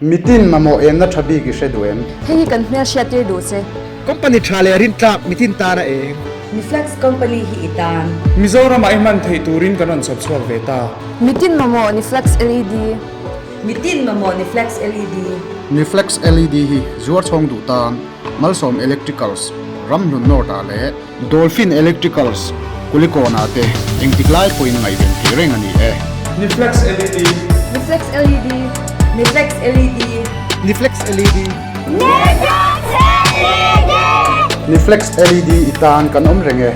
Mitin mamawh enna tha bik i hre duh em? Hei hi kan hmel hriattir duh che. Company tha leh rintlak mitin tana eng? Niflex company hi i tan. Mizoramah i hman theih turin kan rawn chhawp chhuak ve ta. Mitin mamawh Niflex LED. Mitin mamawh Niflex LED. Niflex LED hi zuar chhawng duh tan Malsawm Electricals, Ramhlun North ah leh. Dolphin Electricals, Kulikawnah te engtik lai pawhin ngaihven theih reng a ni e. Niflex LED. Niflex LED. Niflex LED. Niflex LED. Niflex LED i tan kan awm reng e.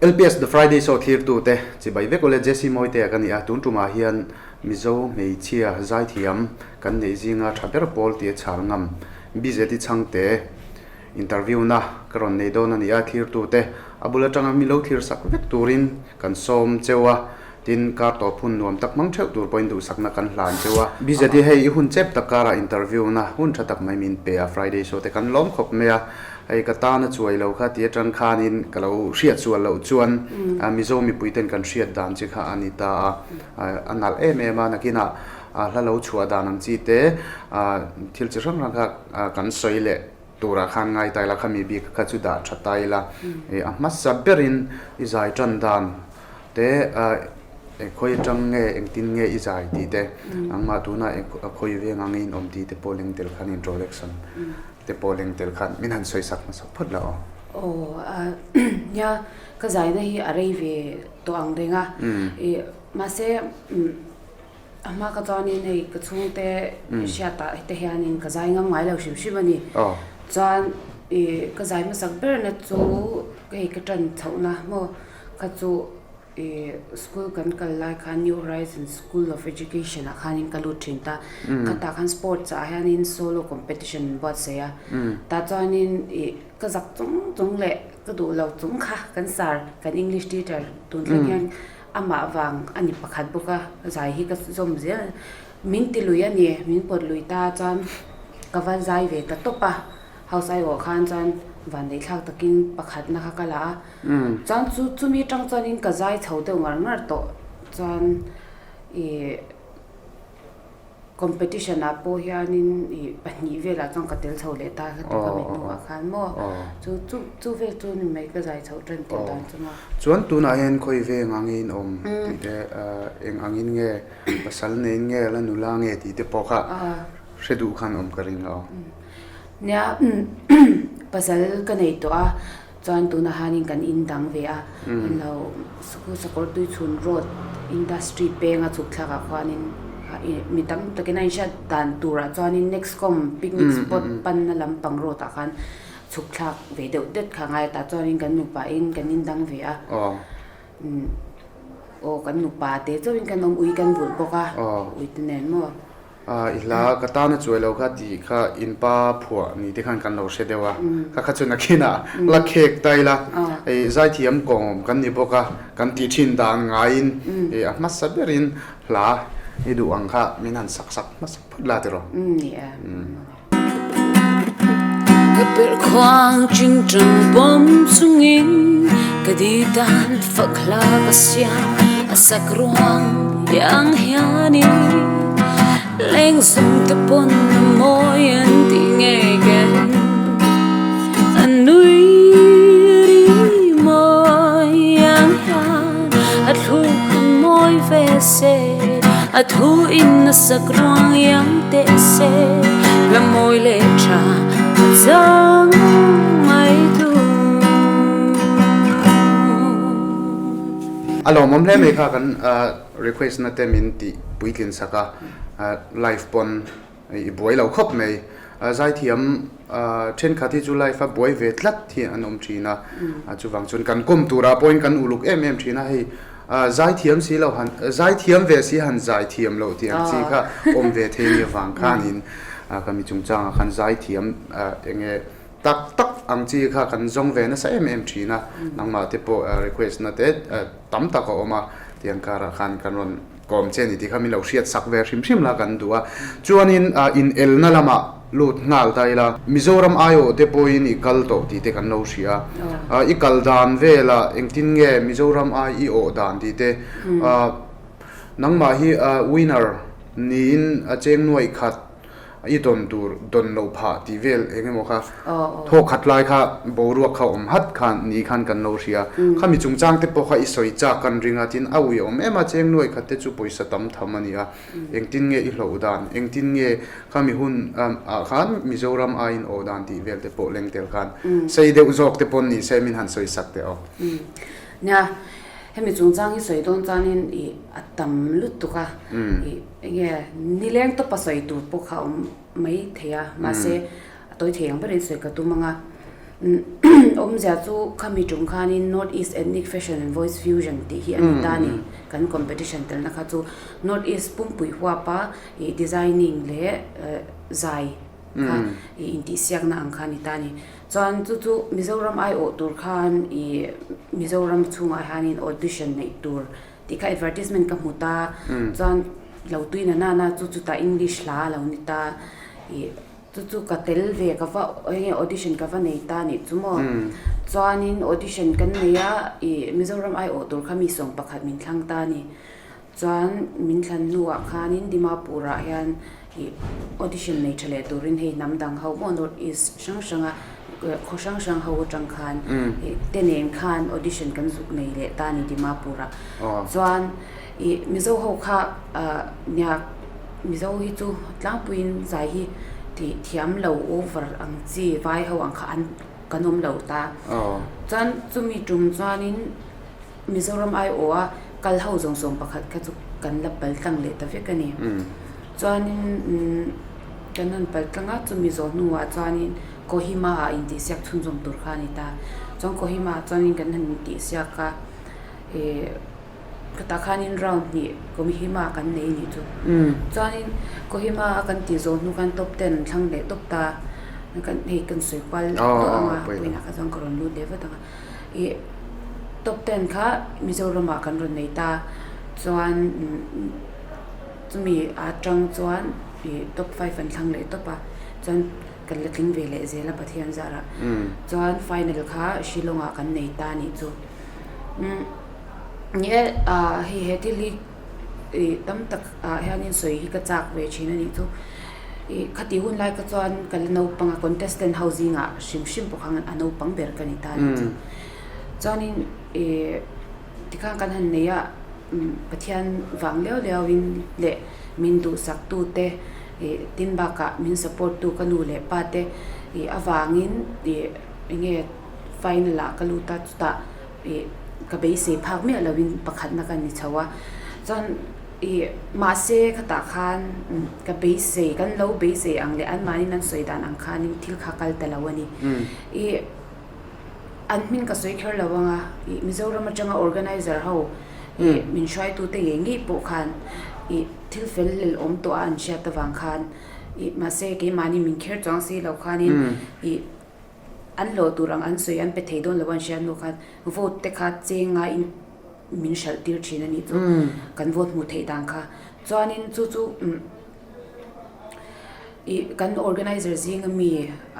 LPS The Friday Show thlirtute chibai vek ule Jesse Mawitea ka ni a, tun tumah hian Mizo hmeichhia zaithiam kan neih zinga tha ber pawl tih a chhal ngam. BZI chhangte interview na ka rawn nei dawn a ni a, thlirtute a bul atanga mi lo thlir sak vek turin kan sawm cheu a, tin kar tawp hun nuam tak hmang theuh tur pawhin duhsakna kan hlan cheu a. BZI hei i hun chep tak karah interview na hun tha tak mai min pe a, Friday show te kan lawm khawp mai a, hei ka tan a chuai lo kha ti atang khanin ka lo hriat sual loh chuan Mizo mipui ten kan hriat dan chi kha a ni ta a, a nalh em em a, nakinah hla lo chhuah dan ang chi te thil chi hrang hrang kha kan sawi leh turah khan ngai ta ila khami bik kha chu dah tha ta ila a hmasa berin i zai tan dan te khawi atang nge engtin nge i zai tih te angmah tunah khawi veng ang in awm tih te pawh leng tel khan introduction te pawh leng tel khan min han sawi sak hmasa phawt la aw. Aw nia ka zaina hi a rei ve tawh ang reng a mahse A hma ka chuanin hei ka chhungte hriatah te hianin ka zai ngam ngai lo hrim hrim a ni. Chuan ih ka zai hmasak berna chu hei ka tan chhohna maw kha chu ih school kan kal lai khan New Horizon School of Education ah khanin ka lut thin ta. Khatah khan sports ah hianin solo competition an buatsaih a. Tah chuanin ih ka zak chung chung leh ka duh lo chung kha kan sir kan English teacher tun thleng hian Amah vang a ni pakhat bawk a, zai hi ka zawm zel. Min ti lui a ni, min pawt lui ta chuan ka va zai ve ta tawp a, house aiawh khan chuan vanneih thlak takin pakhatna kha ka la a. Chuan chu chumi atang chuanin ka zai chho deuh ngar ngar tawh chuan ih. Competition ah pawh hianin ih pahnih velah chuan ka tel chho leh ta kha ti ka mit hnuah khan maw chu chu chu vel chu ni mai ka zai chhoh tan tih dan chu maw. Chuan tunah hian khawi veng angin awm tih te eng angin nge pasal neiin nge la nula nge tih te pawh kha hre duh khan awm ka ring lo. Nia pasal ka nei tawh a Chuan tunah hianin kan in dang ve a, lo Sakawr Tuichhun Road Industry penga chhuk thlakah khuanin mi tam takin a inhriat dan turah chuanin Nexcom picnic spot panna lampang road ah khan chhuk thlak ve deuh det kha a ngai a, tah chuanin kan nupa in kan in dang ve a, aw kan nupa te chauhin kan awm ui kan vulh bawk a, ui te nen maw. I hla ka tana chuai lo kha tih kha in pa phuah ni te khan kan lo hre deuh a, kha kha chu nakinah la khek ta ila, hei zaithiam kawngawm kan ni bawk a, kan tih thin dan ngaiin a hmasa berin hla i duh ang kha min han sak sak hmasa phawt la tiraw. Ni e. Ka perh khuang chingchang bawm chungin ka di dan fak hla ka siam a sak ruang iang hianin leng zawng te pawn a mawi an tih ngei ka ring a nui ri mawi iang hian a thluk a mawi ve se. A thu in a sak ruang iang teh se, la mawi leh tha a chang mai tu. A lawmawm hle mai kha kan request na te min tih puitlin sak a, live pawn i buai lo khawp mai. Zaithiam thenkhat hi chu live a buai ve tlat hi an awm thin a, chuvang chuan kan kawm turah pawhin kan uluk em em thin a, hei Zaithiam si lo han, zaithiam ve si han zaithiam loh tih ang chi kha awm ve thei nia vang khanin ka mi chungchangah khan zaithiam eng nge tak tak ang chi kha kan zawng ve nasa em em thin a, nangmah te pawh request na te tam tak a awm a, tiang karah khan kan rawn kawm che a ni tih kha min lo hriat sak ve hrim hrim la kan duh a. Chuanin inelna lamah. lut nghal ta ila. Mizoram aiawh te pawhin i kal tawh tih te kan lo hria a, i kal dan velah engtin nge Mizoram ai i awh dan tih te nangmah hi winner niin a cheng nuaih khat i dawn tur dawn loh phah tih vel eng emaw kha thawk khat lai kha boruak kha awm hat khan ni khan kan lo hria. Khami chungchang te pawh kha i sawi chak kan ring a, tin a ui awm em a, cheng nuaih khat te chu pawisa tam tham a ni a. Engtin nge i hlauh dan? Engtin nge khami hun ah khan Mizoram aiin aw dan tih vel te pawh leng tel khan sei deuh zawk te pawn ni se min han sawi sak teh aw. Nia, hemi chungchang hi sawi dawn chuanin i a tam lutuk a, i enge nileng tawpa sawi tur pawh kha a awm mai thei a, mahse a tawi thei ang berin sawi ka tum ang a. Awmzia chu khami tum khanin North East Ethnic Fashion and Voice Fusion tih hi a ni ta a ni. Kan competition telna kha chu North East pumpui huapa ih designing leh zai kha ih intihsiakna ang kha a ni ta a ni. Chuan chu chu Mizoram aiawh tur khan ih Mizoram chhungah hianin audition neih tur tih kha advertisement ka hmu ta. Chuan lo tui na nana chu chutah English hla a lo ni ta ih. Chu chu ka tel ve ka va enge audition ka va nei ta nih chu maw. Chuanin audition kan nei a ih Mizoram aiawh tur kha mi 11 min thlang ta a ni. Chuan min thlan hnuah khanin Dimapur ah hian ih audition nei tha leh turin hei hnam dang ho maw North East hrang hranga khaw hrang hrang ho atang khan ih te nen khan audition kan zuk nei leh ta a ni Dimapur ah. Chuan ih Mizo ho kha ah nia. Mizo hi chu tlangpuiin zai hi tih thiam lo over ang chi vai ho ang kha an kan awm lo ta. Chuan chumi tum chuanin Mizoram aiawha kal ho zawng zawng pakhat kha chu kan la pal tlang leh ta vek a ni. Chuanin kan rawn pal tlang a, chumi zawh hnuah chuanin Kohima ah intihsiak chhunzawm tur kha a ni ta. Chuan Kohima ah chuanin kan han intihsiak a, ih. Ka khanin round hnih Kohima kan nei nih chu. Chuanin Kohima a kan tih zawh hnu khan top ten an thlang leh tawp ta. Kan hei kan sawi kual tawh ang a, vawiinah kha chuan ka rawn lut leh vat ang a. Ih top ten kha Mizoramah kan rawn nei ta. Chuan chumi atang chuan ih top five an thlang leh tawp a. Chuan kan la tling ve leh zel a Pathian zarah. Chuan final kha Shillong-ah kan nei ta nih chu. Ni e, hei he thil hi ih tam tak ah hianin sawi hi ka chak ve thin a nih chu. Ih khati hun lai kha chuan ka la naupang a contestant ho zingah hrim hrim pawh khan a naupang ber ka ni ta a nih chu. Chuanin ih tikhan kan han nei a Pathian vang liau liau in leh min duhsak tu te ih tin bakah min support tu ka nu leh pa te ih avangin ih eng nge final ah ka lut a chutah ih ka beisei phak miah lovin pakhatna ka ni chho a chuan ih mahse khatah khan ka beisei kan lo beisei ang leh anmahni an sawi dan ang khanin thil kha kal ta lo a ni ih an hming ka sawi kher lo ang a ih Mizoram atanga organizer ho ih min hruaitute ngei ngei pawh khan ih thil fel hlel awm tawh a an hriat avang khan ih mahse keimahni min kher chuang si lo khanin ih. An hlawh tur ang an sawi an pe thei dawn lo an hria hnu khan vote te kha cheng ngaiin min hralh tir thin a nih chu kan vote hmuh theih dan kha. Chuanin chu chu ih kan organizer zinga mi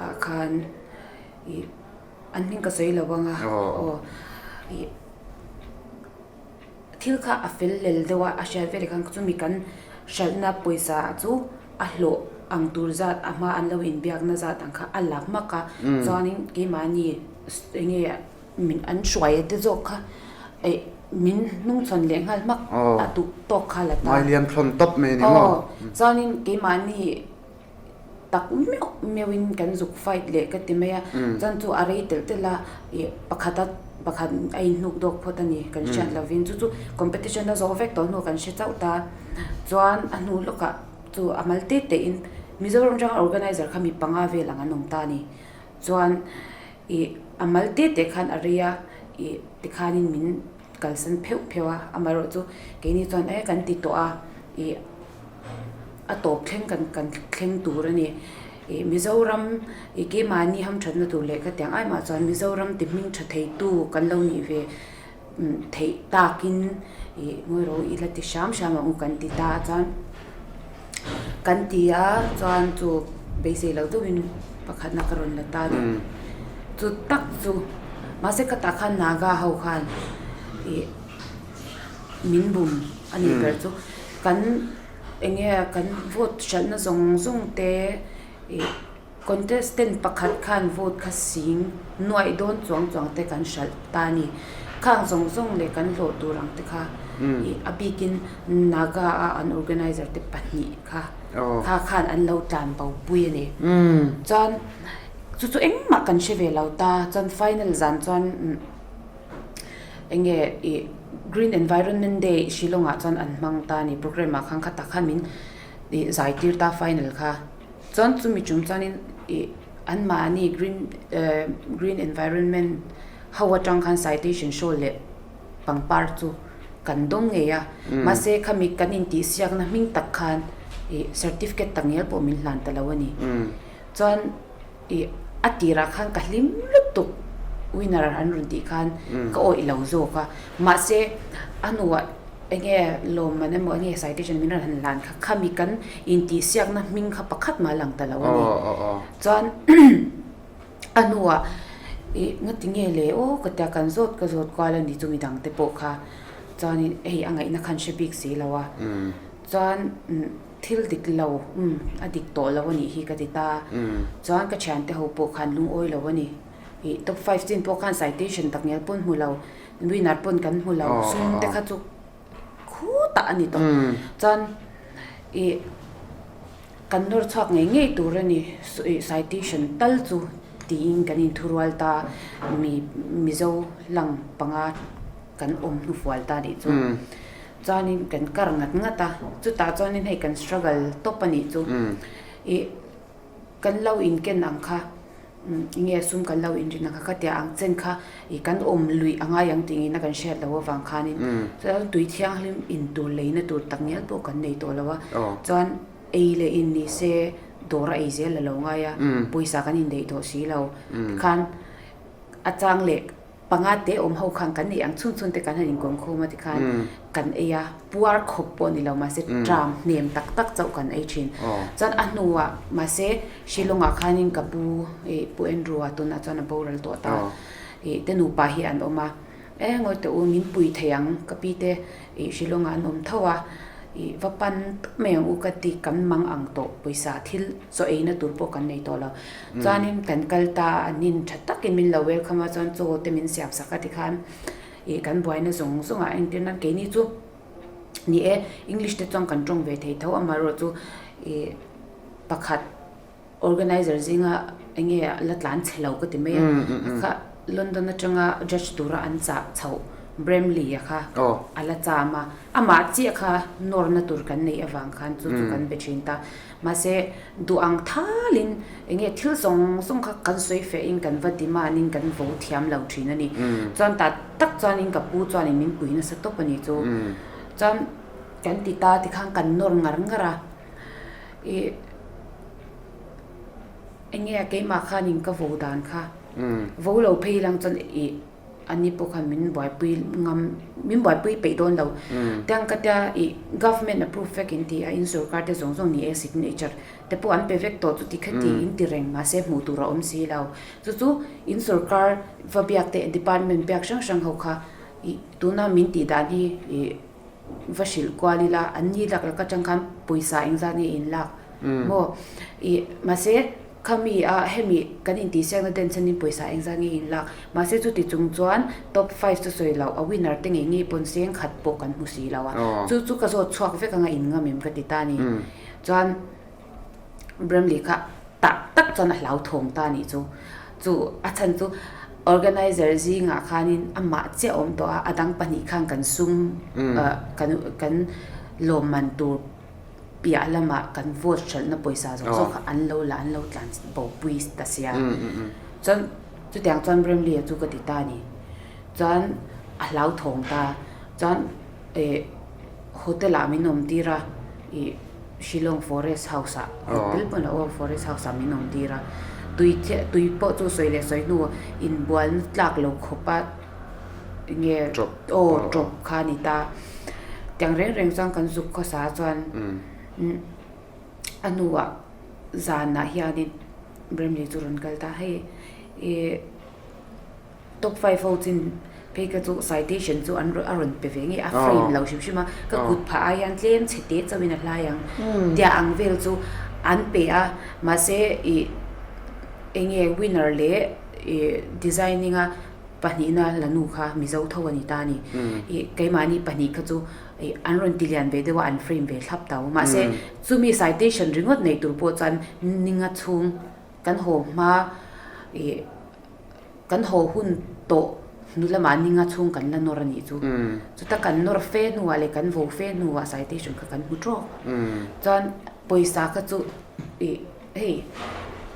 ah khan ih an hming ka sawi lo ang a aw ih thil kha a fel lel deuh a a hriat veleh khan chumi kan hralhna pawisa chu A hlawh ang tur zat a hma an lo inbiakna zat ang kha a la hmak a, chuanin keimahni eng nge min an hruai a te zawk kha eh min hnungchhawn leh nghal hmak a duh tawk kha la ta. Ngailiam thlawn tawp mai a ni maw? Aw, chuanin keimahni tak meuh meuhin kan zuk fight leh ka ti mai a, chuan chu a rei telh telh a ih pakhata pakhat a inhnuk dawk phawt a ni kan hriat lovin chu chu competition a zawh vek tawh hnu kan hre chauh ta, chuan a hnu lawkah. Chu a mal te te in Mizoram atanga organizer kha mi panga vel ang an awm ta a ni. Chuan ih a mal te te khan a rei a, ih tikhanin min kalsan pheuh pheuh a, amaherawh chu keini chuan e kan ti tawh a, ih a tawp thleng kan kan thleng tur a ni. Ih Mizoram ih keimahni hamthatna tur leh ka tiang ai mah chuan Mizoram ti hming tha theitu kan lo nih ve theih takin ih ngawi rawh u ila ti hram hram ang u kan ti ta a chuan kan ti a chuan chu. beisei lo deuhin pakhatna ka rawn la ta a ni. Chu tak chu mahse ka tah khan Naga ho khan ih min bum a nih ber chu kan eng nge kan vote hralhna zawng zawng te ih Contestant pakhat khan vote kha sing nuaih dawn chuang chuang te kan hralh ta a ni. Khang zawng zawng leh kan hlawh tur ang te kha ih a bikin Naga a an organizer te pahnih kha kha khan an lo tlan bo pui a ni. Chuan chu chu engmah kan hre ve lo ta chuan final zan chuan eng nge ih Green Environment Day Shillong ah chuan an hmang ta a ni programme ah khan khatah khan min ih zai tir ta final kha. Chuan chumi chung chuanin ih anmahni green eh green environment ho atang khan citation show leh pangpar chu kan dawng ngei a mahse khami kan intihsiakna hming tak khan ih certificate tak ngial pawh min hlan ta lo a ni. Chuan ih a tirah khan ka hlim lutuk winner an rawn tih khan ka awih lo zawk a mahse a hnuah Eng nge lawmman emaw eng nge citation min rawn han hlan kha khami kan intihsiakna hming kha pakhat mah lang ta lo a ni. Chuan a hnuah ih ngati nge le aw ka tia kan zawt ka zawt kual a ni chu midang te pawh kha chuanin hei a ngaihna khan hre bik si lo a. Chuan thil dik lo umm a dik tawh lo a nih hi ka ti ta. Chuan ka thiante ho pawh khan lungawi lo a ni. Ih top five chin pawh khan citation tak ngial pawn hmu lo. Winner pawn kan hmu lo sum te kha chu khutah a ni tawh. Chuan ih kan nawr chhuak ngei ngei tur a ni ih citation tal chu tiin kan inthurual ta mi Mizo lang panga kan awm hnufual ta nih chu. Chuanin kan kar ngat ngat a chutah chuanin hei kan struggle tawp a nih chu ih kan lo inken ang kha. Nge sum kan lo inrin ang kha ka tia ang chen kha ih kan awm luih a ngai ang tih ngei na kan hriat loh avang khanin chuan tui thianghlim in tur leina tur tak ngial pawh kan nei tawh lo a chuan ei leh in ni se dawr a ei zel a lo ngai a pawisa kan indeih tawh si lo tikhan a chang leh Panga te awm ho khan kan ei ang chhun chhun te kan han inkawm khawm a tikhan kan ei a, puar khawp pawh ni lo mahse tram hnem tak tak chauh kan ei thin. Chuan a hnuah mahse Shillong ah khanin ka pu ih Pu Andrew a tunah chuan a boral tawh ta ih te nupa hi an awm a, e ngawi teh u min pui thei ang ka pi te ih Shillong ah an awm tho a ih va pan tawp mai ang u ka ti kan mang ang tawh pawisa thil chaw eina tur pawh kan nei tawh lo. Chuanin kan kal ta a, an in tha takin min lo welcome a, chuan chaw te min siam sak a tikhan ih kan buaina zawng zawng ah entir nan keini chu ni e English te chuan kan tawng ve thei tho amaherawh chu ih pakhat organizer zinga eng nge la tlan chhe lo ka ti mai a kha London atanga judge tura an chah chhoh Bramley a kha a la cham a amah chiah kha nawrna tur kan neih avang khan chu chu kan be thin ta. Mahse, duh ang thalin eng nge thil zawng zawng kha kan sawi fehin kan va demand-in kan vo thiam lo thin a ni. Chuan tah tak chuanin ka pu chuanin min pui nasa tawp a ni chu. Chuan kan ti ta tikhan kan nawr ngar ngar a, ih eng nge keimah khanin ka vo dan kha vo lo phei lang chuan ih Ani pawh khan min buaipui ngam, min buaipui peih dawn lo. Tiang ka tia ih government approve vek in ti a, in sorkar te zawng zawng ni e signature te pawh an pe vek tawh chuti kha ti in ti reng mahse hmuh tur a awm si lo. Chu chu in sorkar va biak te department biak hrang hrang ho kha ih tuna min tih dan hi ih va hrilh kual ila an ni lak lak atang khan pawisa engzat nge in lak maw ih mahse Khami a hemi kan intihsiakna den chhanin pawisa engzat nge in lak? Mahse chuti chung chuan top five chu sawi loh, a winner te ngei ngei pawn seng khat pawh kan hmu si lo a. Chu chu ka zawt chhuak vek anga in ngam em ka ti ta a ni. Chuan Bramley kha tak tak chuan a hlauthawng ta a nih chu. Chu a chhan chu organizer zingah khanin amah chiah a awm tawh a, a dang pahnih khan kan sum kan kan lawmman tur piah lamah kan vote hralhna pawisa zawk zawk kha an lo la an lo tlan bopui ta sia. Chuan chutiang chuan Bramley-a chu ka ti ta a ni. Chuan a hlauthawng ta. Chuan eh hotel ah min awm tir a ih Shillong Forest House ah hotel pawh ni lo aw Forest House ah min awm tir a. Tui chiah tui pawh chu sawi leh sawi hnu inbualna tlak lo khawp a enge aw tawp kha a ni ta. Tiang reng reng chuan kan zuk khawsa chuan a hnuah zanah hianin Bramley chu rawn kal ta hei ih top 5 ho chin phei kha chu citation chu an a rawn pe ve ngei a frame lo hrim hrim a ka kut phah ah hian tlem chhe te chauhin a hlai ang tia ang vel chu an pe a mahse ih eng nge winner leh ih designing a pahnihna la nu kha Mizo tho a ni ta a ni ih keimahni pahnih kha chu ih an rawn ti lian ve deuh a an frame ve thlap tau mahse chumi citation ringawt neih tur pawh chuan ninga chhung kan haw hma ih Kan haw hun tawh hnu lamah ninga chhung kan la nawr a nih chu. Chuta kan nawr fe hnuah leh kan vo fe hnuah citation kha kan hmu tawk. Chuan pawisa kha chu ih hei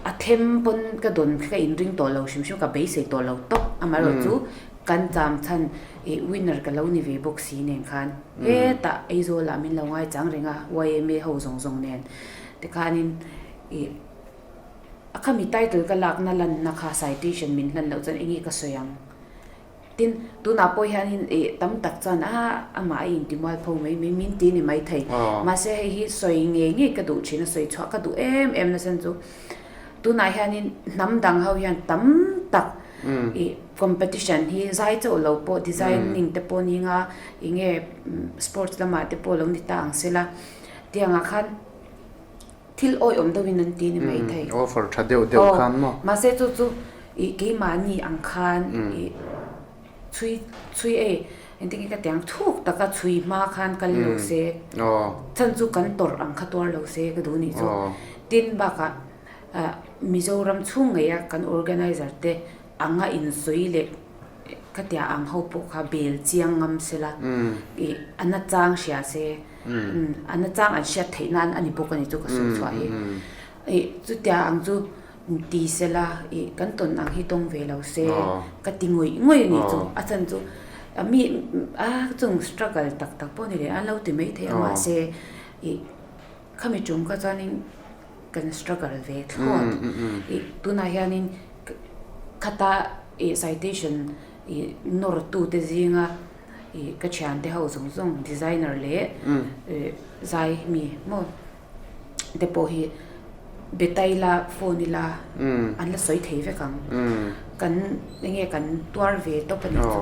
a them pawn ka dawn kha ka inring tawh lo hrim hrim ka beisei tawh lo tawp. Amaherawhchu kan cham chhan ih winner ka lo ni ve bawk si nen khan hetah Aizawl ah min lo ngaichang reng a yma ho zawng zawng nen tikhanin ih A khami title ka lakna lanna kha citation min hlan loh chuan enge ka sawi ang? Tin, tunah pawh hianin ih tam tak chuan a amah a intimual pho mai mai min ti ni maithei. Mahse hei hi sawi ngei ngei ka duh thin a, sawi chhuah ka duh em em nasa chu tunah hianin hnam dang ho hian tam tak ih competition hi zai chauh lo pawh designing te pawh ni anga enge sports lamah te pawh lo ni ta ang sela tiangah khan Thil awihawm deuhin an ti ni maithei. Offer tha deuh deuh khan maw? Mahse chu chu ih keimahni ang khan ih chhui chhui ei engtin nge ka ti ang thuk taka chhui hma khan kal lo se chhan chu kan tawrh ang kha tuar lo se ka duh nih chu. Tin bakah ah Mizoram chhung ngeia kan organizer te anga insawi leh khatia ang ho pawh kha bel chiang ngam sela ih a nachang hria se. A nachang an hriat theih nan a ni bawk a ni chu ka sawi chhuah hi. Ih chutia ang chu ti sela ih kan tawn ang hi tawng ve lo se ka ti ngawih ngawih a ni chu. A chhan chu mi a chung struggle tak tak pawh a ni leh a lo ti mai thei a mahse ih khami tum kha chuanin kan struggle ve thlawt. Ih tunah hianin khata ih citation ih nawr tute zinga Ih ka thiante ho zawng zawng designer leh zai mi maw te pawh hi be ta ila phone ila an la sawi thei vek ang kan eng nge kan tuar ve tawp a nih chu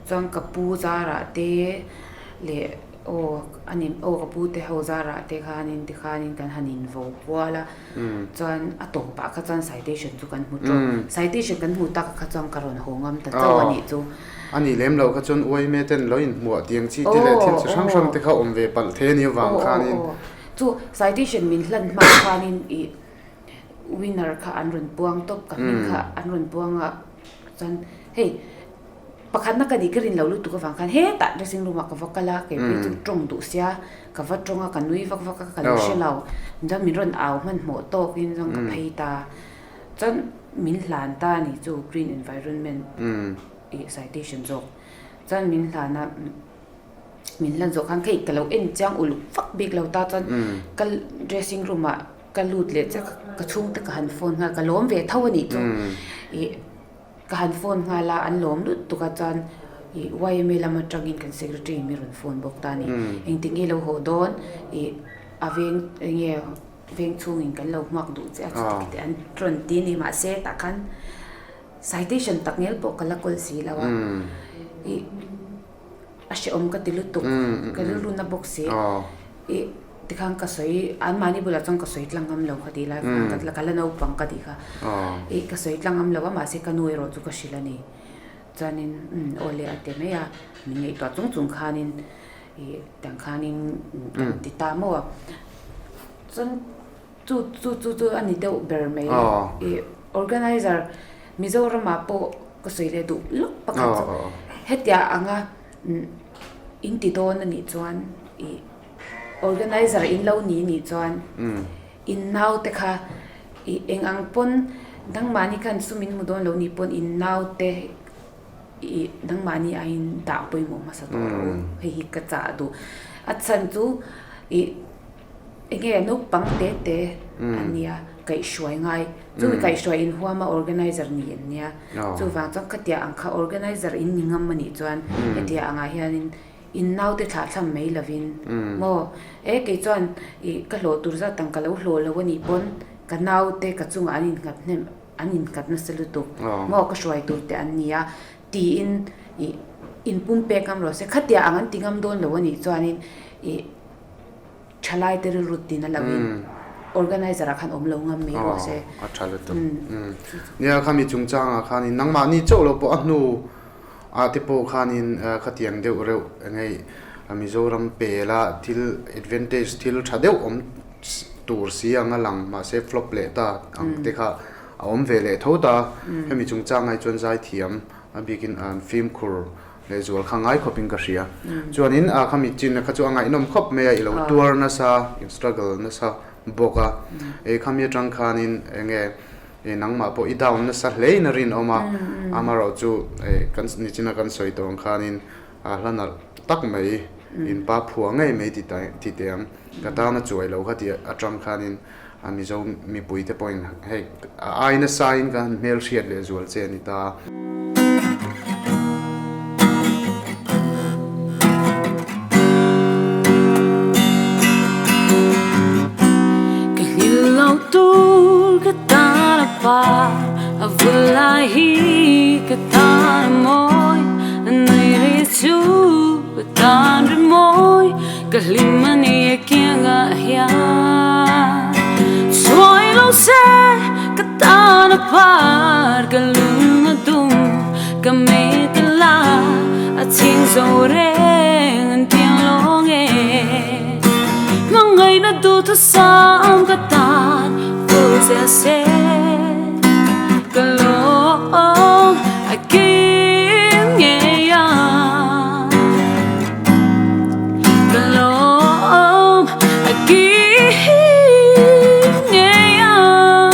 chuan ka pu zarah te leh aw a ni aw ka pu te ho zarah te khanin tikhanin kan han invo kual a chuan a tawpah kha chuan citation chu kan hmu tawp citation kan hmu tak kha chuan ka rawn haw ngam ta chauh a nih chu. A nih lem loh kha chuan uaime ten lo inhmuah tiang chi te leh thil chi hrang hrang te kha awm ve palh thei a nih avang khanin. Chu citation min hlan hma khanin ih winner kha an rawn puang tawp ka hming kha an rawn puang a chuan hei Pakhatna ka nih ka rin lo lutuk avang khan hetah dressing room ah ka va kal a, kei phei chu tawng duh sia, ka va tawng a, ka nui vak vak a, ka lo hre lo. Chuan min rawn au hmanhmawh tawkin chuan ka phei ta. Chuan min hlan ta a ni chu green environment ih citation zawk. Chuan min hlan a, min hlan zawh khan hei ka lo en chiang uluk vak bik lo ta chuan ka dressing room ah ka lut leh chiah ka chhungte ka han phone nghal, ka lawm ve tho a nih chu ih. Ka han phone nghal a, an lawm lut tuk a chuan ih yma lam atangin kan secretary in mi rawn phone bawk ta a ni. Engtik nge lo haw dawn ih a veng eng nge veng chhungin kan lo hmuak duh che a chuti te an rawn ti a ni mahse tah khan citation tak ngel pawh ka la kawl si lo a ih a hrehawm ka ti lutuk ka rilru na bawk si ih tikhan ka sawi anmahni bulah chuan ka sawi tlang ngam lo kha tih lai khan ka la naupang ka tih kha ih ka sawi tlang ngam lo a mahse ka nu erawh chu ka hrilh a ni chuanin umm aw le a ti mai a min ngaihtuah chung chung khanin ih tiang khanin kan ti ta maw a chuan chu chu chu chu a ni deuh ber mai ih organizer Mizoramah pawh ka sawi leh duh lawk pakhat chu hetia anga in ti dawn a nih chuan ih organizer in lo ni nih chuan in naute kha ih eng ang pawn dangmahni khan sum in hmu dawn lo nih pawn in naute ih dangmahni aiin dah pawimawh hmasa tawh rawh u hei hi ka chah duh a chhan chu ih. Enge naupang te te an nia kaihhruai ngai chumi kaihhruai in huama organizer ni an nia chuvang chuan khatia ang kha organizer in ni ngam anih chuan hetia angah hianin in naute thlah thlam mai lovin maw e kei chuan ih ka hlawh tur zat ang ka lo hlawh lo anih pawn. ka naute ka chungah an innghat hnem an innghat nasa lutuk maw ka hruai tur te an ni a tiin ih inpumpek ngam rawh se khatia ang an ti ngam dawn lo a nih chuanin ih Thalai te rilru tin a lo in organizer ah khan awm lo ngam mai rawh se. A tha lutuk. Nia khami chungchangah khanin nangmahni chauh lo pawh a hnu ah te pawh khanin khatiang deuh reuh engei Mizoram pela thil advantage thil tha deuh awm tur si ang a lang mahse flop leh ta ang te kha a awm ve leh tho ta. Hemi chungchangah hi chuan zaithiam a bikin an fimkhur Lehzual kha ngai khawpin ka hria. Chuanin a khami chin kha chu a ngaihnawm khawp mai a, i lo tuar nasa, i struggle nasa bawk a. E khami atang khanin enge e nangmah pawh i down nasa hlein a rinawm a, amaherawh chu e kan nichina kan sawi tawh ang khanin a hla nalh tak mai in pa phua ngei mai ti ti teh ang. Ka tan a chuai lo kha tih atang khanin a Mizo mipui te pawhin hei a ai nasa in kan han hmelhriat lehzual che a ni ta. Ka nghil lo tur ka tan a par a vul lai hi ka tan a mawi a nui ri chu ka tan ri mawi Ka hlim a ni a kiangah hian Chuai lo se ka tan a par Ka lung a dum ka mit a la A chhing zo reng an piang lawng e Hmangaihna duhthusam ka tan vul zel se Ka lawm a kim ngei ang. Ka lawm a kim ngei ang.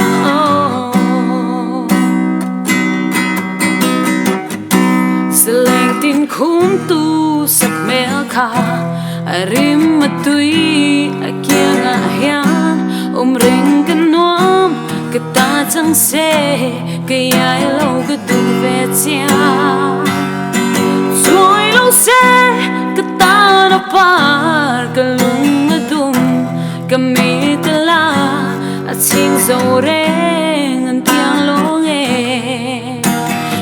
Zaleng tin khum tu sak hmel kha a rim a tui a kiangah hian awm reng ka nuam ka ta chang se ka iai lo ka duh ve chiang. Chuai lo se ka tan a par ka lung a dum ka mit a la a chhing zo reng an piang lawng e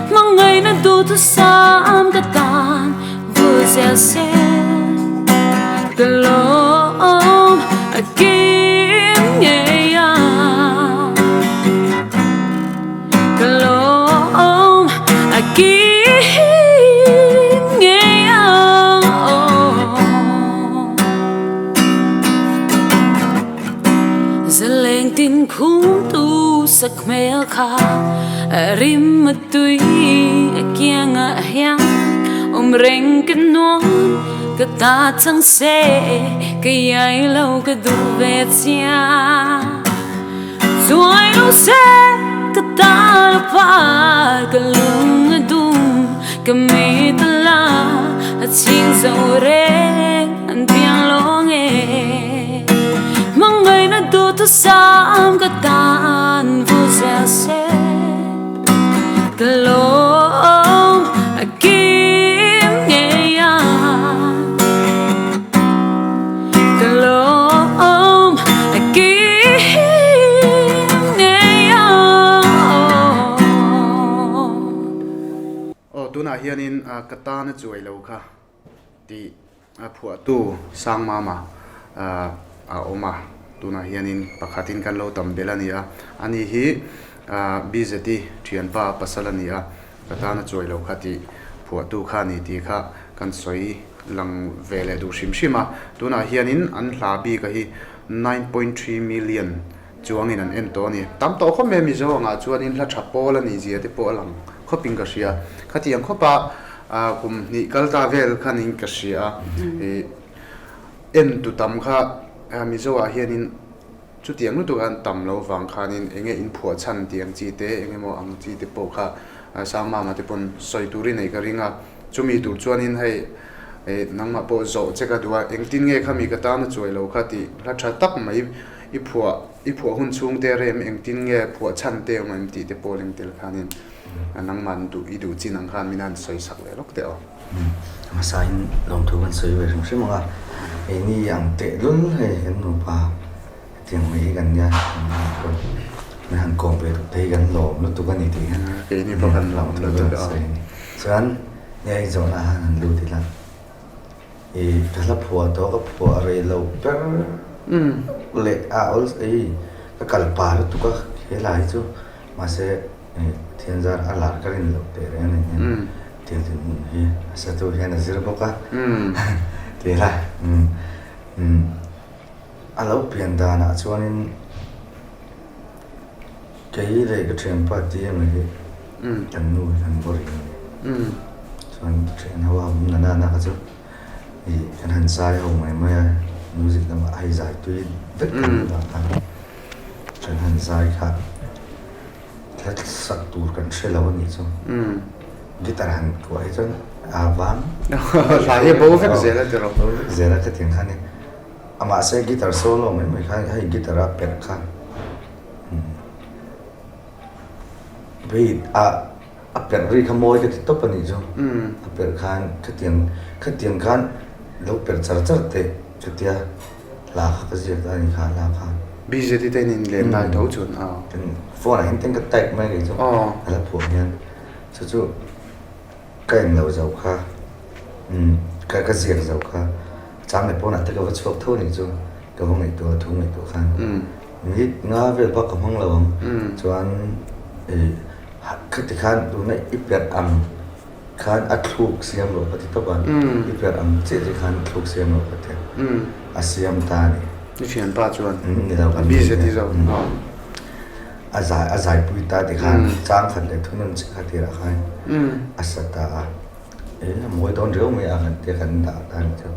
Hmangaihna duhthusam ka tan vul zel se ka lawm a kim ngei ang. Ka lawm a kim ngei ang. Zaleng tin khum tu sak hmel kha a rim a tui a kiangah hian awm reng ka nuam ka ta chang se ka iai lo ka duh ve chiang. Chuai lo se ka tan a par ka lung a dum ka mit a la a chhing zo reng an piang lawng e Hmangaihna duhthusam ka tan vul zel se ka lawm a kim ngei ang. Ka lawm a kim ngei ang. Aw tunah hianin ka tan a chuai lo kha tih a phuahtu Sangmama a awm a, tunah hianin pakhatin kan lo tam belh a ni a, ani hi BZI thianpa pasal a ni a, ka tan a chuai lo kha tih phuahtu kha a ni tih kha kan sawi lang ve leh duh hrim hrim a, tunah hianin an hla bik a hi 9.3 million chuangin an en tawh a ni. Tam tawh khawp mai a Mizo angah chuanin hla tha pawl a nih zia te pawh a lang khawpin ka hria. Khatiang khawpa kum hnih kal ta vel khanin ka hria a, ih en tu tam kha Mizo ah hianin chutiang lutuk an tam lo vang khanin enge in phuah chhan tih ang chi te eng emaw ang chi te pawh kha Sangmama te pawn sawi turin nei ka ring a. Chumi tur chuanin hei nangmah pawh zawh che ka duh a, engtin nge khami ka tan a chuai lo kha tih hla tha tak mai i phuah i phuah hun chhung te rem engtin nge phuah chhan te awm em tih te pawh leng tel khanin nangmah duh i duh chin ang khan min han sawi sak leh lawk teh aw. Hmasain lawmthu kan sawi ve hrim hrim ang a, keini ang tehlul hei kan nupa. Tiang mai hi kan nia min han kawm ve tuk te hi kan lawm lutuk a ni tih hian Keini pawh kan lawm lutuk a. Chuan nia i zawhna han han lut ila i ka hla phuah tawh ka phuah rei lo ber leh a awl i ka kal pa lutuk a he hla hi chu mahse Pathian zar a lar ka rin loh teh reng a ni hian tiang dinhmun hi a satu hian a zir bawk a tih la A lo pian danah chuanin kei leh ka thianpa Tiama hi kan nu hi kan boring a ni. Chuan ka thian ho a awm na nana kha chu ih kan han zai ho mai mai a, music lamah hei zai tui vek kan ni vang khan kan han zai kha. Thla sak tur kan hre lo a nih chu. Guitar han kuah hi chuan a vang. Hla hi a bo vek zel a ti rawh. Bo vek zel a khatiang khan i. Mahse guitar solo mai mai khan hei guitar a perh kha beat a a perh ri kha mawi ka ti tawp a nih chu. A perh khan khatiang khatiang khan lo perh char char teh chutia. Hla kha ka ziak ta a ni kha hla kha. BZT te in len lai tho chuan a. Kan phone ah hian tin ka type mai kei chu a la phuah hian chu chu ka en lo zo kha umm ka ka ziak zo kha chang leh pawnah te ka va chhuak tho a nih chu ka va ngaihtuah a thu ngaihtuah khan minute nga vel bak ka hmang lo ang chuan ih khati khan tuna i perh ang. Khan a thluk siam rawh ka ti tawp a, i perh ang chiah che khan thluk siam rawh ka ti a, a siam ta a ni. I thianpa chuan ni lo kan busy ti zo. A zai a zaipui ta ti khan chang khat leh thunun chiah kha tirah khan a sa ta a, e a mawi dawn riau mai a kan tia kan dah ta a ni chu.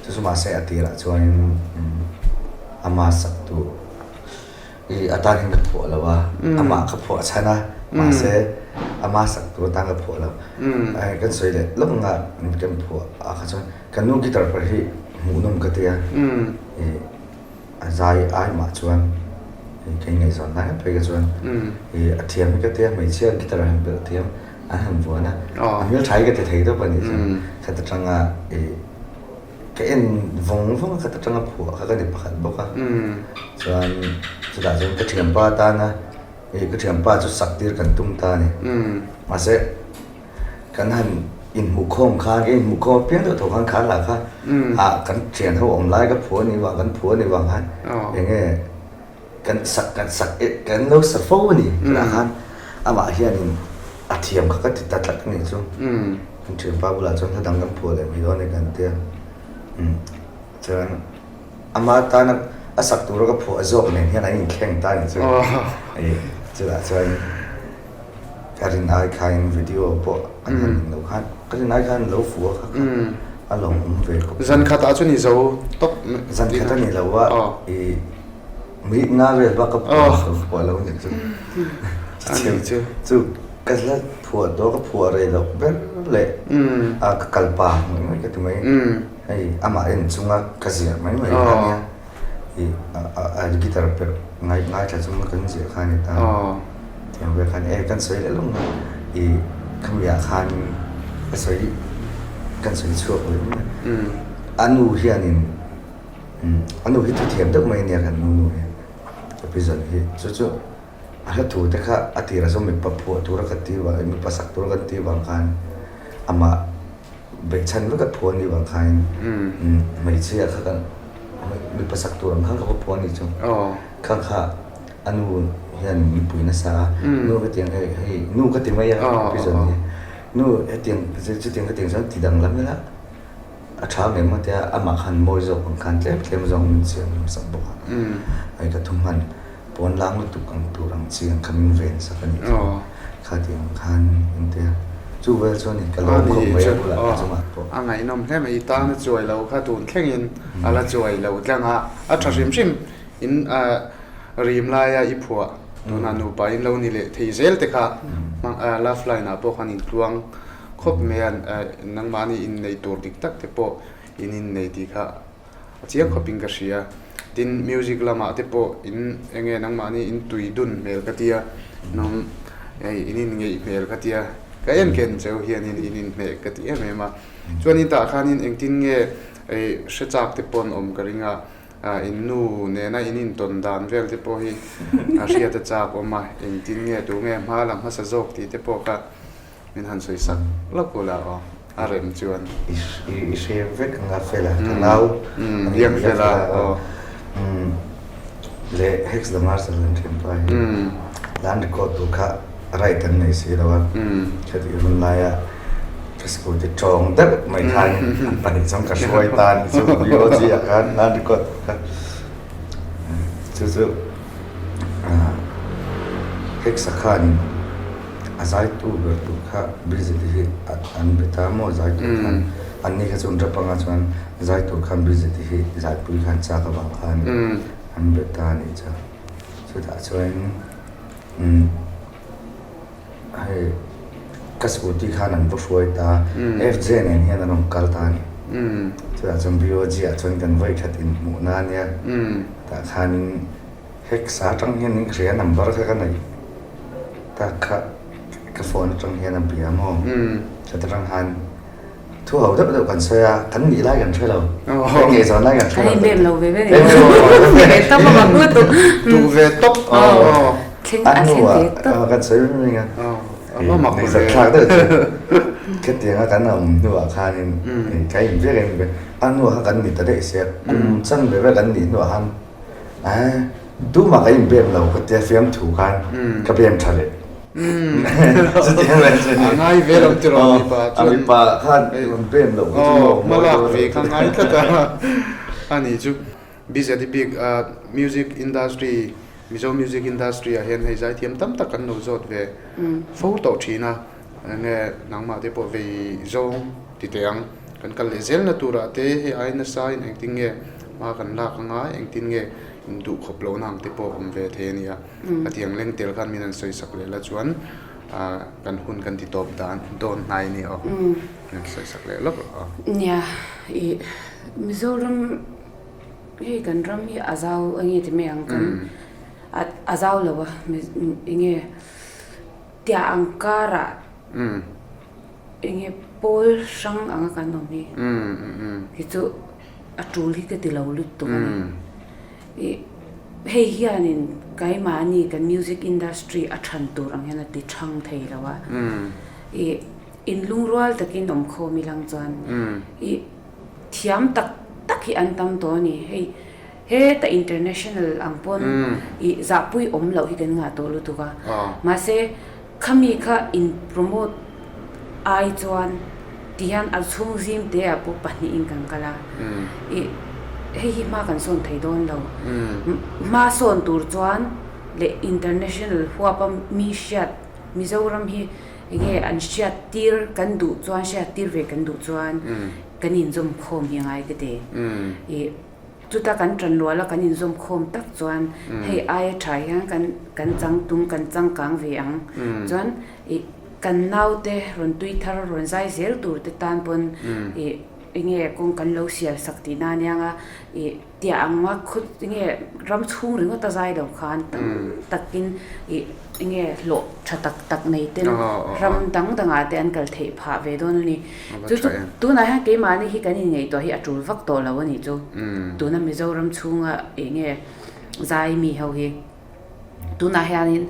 Chu chu mahse a tirah chuanin ama sak tu. I a tan hian ka phuah lo a, amah ka phuah chhan a, mahse ama sak tur atan ka phuah lo. Kan sawi leh lawk anga kan phuah ah kha chuan kan nu guitar per hi hmuhnawm ka ti a, i a zai ai mah chuan kei ngaihzawn lai phei kha chuan i a thiam hi ka ti a, hmeichhia guitar han perh thiam an han vuan a, a hmeltha hi ka ti thei deuh a nih chuan khat atanga i Ka en vawng vawng a khat atanga phuah kha ka ni pakhat bawk a, chuan chutah chuan ka thianpa atana ih ka thianpa chu sak tir kan tum ta a ni. Mahse kan han inhmuhkhawm khan ka inhmuhkhawm apiang deuh tho khan khan lah kha ah kan thian ho awm lai ka phuah a nih vang kan phuah a nih vang khan eng nge kan sak kan sak kan lo sa fo a ni chutah khan amah hianin a thiam kha ka ti ta tlat a nih chu. Kan thianpa bulah chuan hla dang kan phuah leh mai dawn a ni kan tia. Umm chuan ama tana a sak tura ka phuah zawk nen hian an inthleng ta a nih chu. Ih chutah chuan ka rin ai khain video pawh an han ning lo khan ka rin ai khan lo fuh a kha kha a lawmawm ve khawp. Zan khatah chuan i zo tawp. Zan khat a ni lo a ih. Mi nga vel bak ka phuah lo nih chu. Chu chu ka hla phuah tawh ka phuah rei loh ber leh a ka kal pa mai mai ka ti mai. Hei amah en chunga ka ziah mai mai kha nia. Ih a guitar perh ngai ngaithla chunga kan ziah kha a ni ta. Tiang vel khan e kan sawi leh lawng a ih khamiah khan ka sawi kan sawi chhuak leh mai a. A nu hianin. A nu hi thuthiam deuh mai a nia kan nu nu hi ka pi zawn hi chu chu a hla thu te kha a tirah chuan mipa phuah tura ka ti vang mipa sak tura kan ti vang khan amah beihchhan vek a phuah a nih vang khain hmeichhia kha kan mipa sak tur ang khan ka va phuah a nih chu kha kha a nu hian mipui nasa a nu hetiang hei hei nu ka ti mai a ka pi zawn hi nu hetiang chutiang hetiang chuan ti danglam ila. A tha ngem a tia amah khan mawi zawk ang khan tlem tlem zawng min siam lam sak bawk a. Hei ka thu hman pawn lang lutuk ang tur ang chi ang kha min ven sak a nih chu. Kha tih ang khan in tia chu vel chuan in ka lawm khawp mai a bulah ka chungah pawh. A ngaihnawm hle mai i tan a chuai lo kha tun thlengin a la chuai lo tlang a, a tha hrim hrim in rim laia i phuah tunah nupa in lo ni leh thei zel te kha love line ah pawh khan in tluang Khawp mai a, nangmahni innei tur dik tak te pawh in innei tih kha a chiang khawpin ka hria. Tin, music lamah te pawh in eng nge nangmahni in tui dun hmel ka tia, nang hei in inngeih hmel ka tia, ka en ken cheu hianin in inhmeh ka ti em em a. Chuanin tah khanin engtin nge hre chak te pawh an awm ka ring a. In nu nena in intawn dan vel te pawh hi a hriat a chak awm a, engtin nge tu nge hma la hmasa zawk tih te pawh kha min han sawi sak lawk ula aw, a rem chuan. I hre vek anga fela ka nau a ni a fela aw. Leh Hex the Marshal an thian pa hi lan record tur kha right an nei si lo a, khatih hun laia ka scooty tawng deuh mai khan an pahnih chuan ka hruai ta a ni chu BOG ah khan lan record tur kha chu chu Hexa khanin a zaitu ber tur kha Bridget hi an be ta maw zaitu khan anni kha chu an rap anga chuan zai tur khan Bridget hi zaipui khan chak avang khan an be ta a nih chu chutah chuan umm hei ka scooty khan an va hruai ta FJ nen hian an rawn kal ta a ni chutah chuan BOG ah chuan kan vawi khat inhmuhna a nia tah khanin Hexa atang hian in hria number kha ka nei tak kha ka phone atang hian a bia maw chutah atang khan Thu ho deuh deuh kan sawi a, kan nih lai kan hre lo. Kan ngaihzawn lai kan hre lo. Kan inbem lo ve ve ni. Ve tawp a bang lutuk. Duh ve tawp. Thleng a thleng ve tawp. Kan sawi reng reng a. A mak ve. Thlak deuh chu. Khatianga kan awm hnuah khanin ka in vek a in a hnuah khan kan ni ta daih sia. Kum chan ve ve kan nih hnuah khan tumah kan inbem lo ka tia fiamthu khan ka bem tha leh. A ngai ve lo tiraw mipa chuan. A mipa khan rawn pem loh kha chu maw. Hmalak ve kha ngai tlat a. A nih chu BZD bik music industry Mizo music industry ah hian hei zaithiam tam tak kan lo zawt ve fo tawh thin a. Enge nangmah te pawh vei zawng ti teh ang. Kan kal leh zelna turah te hei ai nasa in engtin nge hma kan lak anga engtin nge induhkhawp lohna ang te pawh awm ve thei a nia. A tiang leng tel khan min han sawi sak leh la chuan kan hun kan ti tawp dan dawn hnai a ni aw. Min han sawi sak leh lawk rawh aw. Nia, i Mizoram hei kan ram hi a zau eng nge ti mai ang kan a zau lo a eng nge tiah ang karah eng nge pawl hrang anga kan awm hi hi chu a tul hi ka ti lo lutuk a ni. Ih, hei hianin keimahni kan music industry a than tur ang hian a ti thang thei lo a. Ih, inlungrual takin awm khawm ilang chuan ih, thiam tak tak hi an tam tawh a ni. Hei, heta international ang pawn ih zahpui awm loh hi kan ngah tawh lutuk a. Mahse, Khami kha in promote ai chuan ti hian a chhung zim te ah pawh pahnihin kan kal a, ih hei hi hma kan sawn thei dawn lo. Hma sawn tur chuan leh international huapa mi hriat Mizoram hi enge an hriat tir kan duh chuan hriat tir ve kan duh chuan kan inzawm khawm hi a ngai ka ti. Ih. Chuta kan ṭan ruala kan inzawm khawm tak chuan hei aia ṭha hian kan kan changtum kan changkang ve ang. Chuan ih kan naute rawn tui thar rawn zai zel tur te tan pawn ih enge kawng kan lo sial sak tihna a nia nga ih tiah ang a khaw enge ram chhung ringawt a zai lo khan tam takin ih enge hlawh ṭha tak tak nei ten ram dang dangah te an kal theih phah ve dawn a ni. Chu chu tunah hian keimahni hi kan inngaihtuah hi a tul vak tawh lo a nih chu. Tuna Mizoram chhunga eng nge zai mi ho hi tunah hianin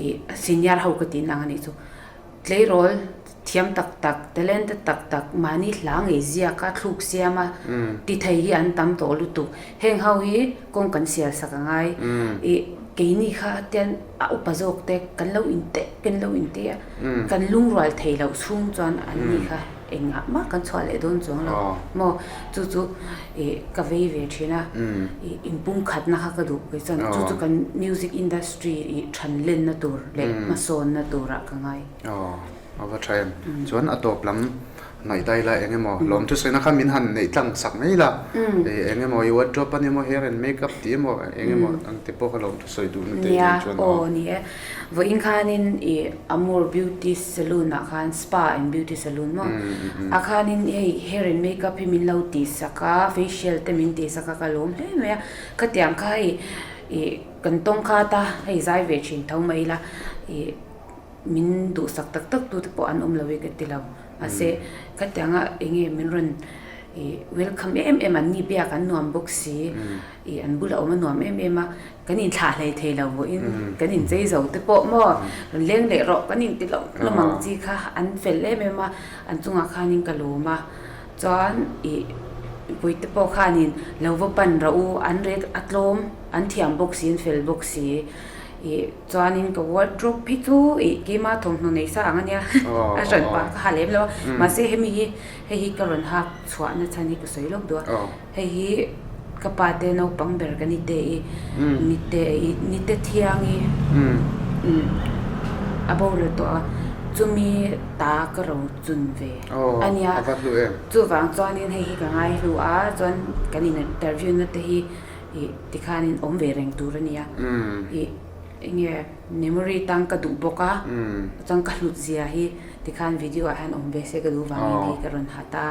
ih senior ho ka tih nang a nih chu. Tleirawl thiam tak tak, talented tak tak mahni hla ngei ziak a, thluk siam a ti thei hi an tam tawh lutuk. Heng ho hi kawng kan sial sak a ngai. Ih keini kha tian a upa zawk te kan lo inteh kan lo inteh a. Kan lungrual thei loh chhung chuan an ni kha engah mah kan chhuah leh dawn chuang lo maw? Chu chu ih ka vei ve thin a, ih inpumkhatna kha ka duh kei chuan chu chu kan music industry ih than lenna tur leh hmasawnna turah ka ngai. Aw, a va tha em. Chuan a tawp lam Ngaihdai la eng emaw lawm chu sawina kha min han neih tlang sak mai la eng emaw i wardrobe a ni maw hair and makeup tih emaw eng emaw ang te pawh kha lawm thu sawi duh na te Nia nen chuan aw ni e vawiin khanin i Amor beauty saloon ah khan spa and beauty saloon maw ah khanin hei hair and makeup hi min lo tih sak a facial te min tih sak a ka lawm hle mai a khatiang kha hei i kan tawng khat a hei zai ve thin tho mai ila i Min duhsak tak tak tute pawh an awm lo i ka ti lo. Mahse, khatianga eng nge min rawn Ih welcome em em an ni biak an nuam bawk si. Ih an bulah awm a nuam em em a, kan inthlah hlei thei lo vawiin kan inchei zo te pawh maw rawn leng leh rawh kan inti loh hlawm ang chi kha an fel em em a, an chungah khanin ka lawm a. Chuan ih mipui te pawh khanin lo va pan rawh u, an rek a tlawm, an thiam bawk si, an fel bawk si. Ih chuanin ka wardrobe hi chu ih keima thawmhnaw nei sa ang a nia, a hran pah ka ha lem lo a, mahse hemi hi hei hi ka rawn hak chhuahna chhan hi ka sawi lawk duh a, hei hi ka pa te naupang ber ka ni te i nite i nite thiangi a boral tawh a, chumi ta ka ro chun ve a nia, chuvang chuanin hei hi ka ngai hlu a, chuan kan in interview na te hi Ih tikhanin awm ve reng tur a nia. Ih enge memory tang ka duh bawk a, chuan ka hlut zia hi tikhan video ah hian awm ve se ka duh vangin hei ka rawn hat a.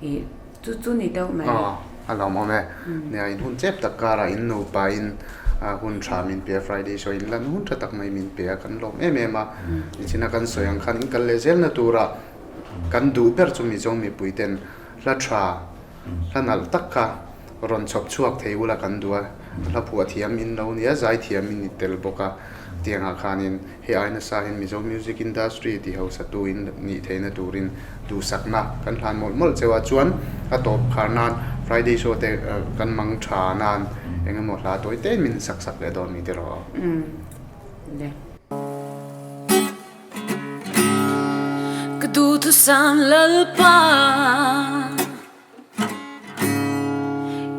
Ih chu chu ni deuh mai. Aw a lawmawm e. Nia in hun chep tak karah in nupa in hun tha min pe a, Friday show in lan hun tha tak mai min pe a, kan lawm em em a. Nichina kan sawi ang khan in kal leh zelna tura kan duh ber chu Mizo mipui ten hla tha Hla nalh tak kha rawn chhawp chhuak thei ula kan duh a, hla phuah thiam in lo nia, zai thiam in i tel bawk a, tiangah khanin hei ai nasa hian Mizo music industry ti hausa tu in nih theihna turin duhsakna kan hlan mawlh mawlh cheu a, chuan a tawp khar nan Friday show te kan mang tha nan eng emaw hla tawi te min sak sak leh dawn ni tiraw aw. Ka duhthusam Lalpa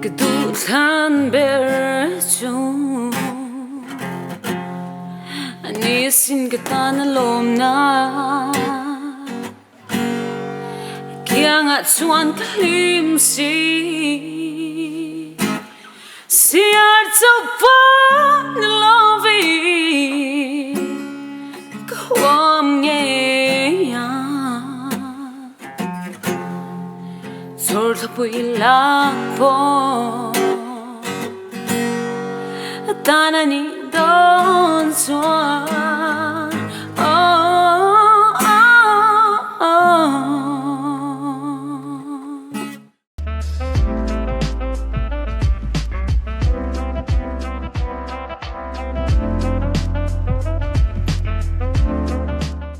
Ka duhthlan ber chu A ni sin ka tan a lawmna Kiangah chuan ka hlim si Siar chauh pawh ni lovin ka huam ngei a, Chhawrthlapui lak pawh a tan a nih dawn chuan.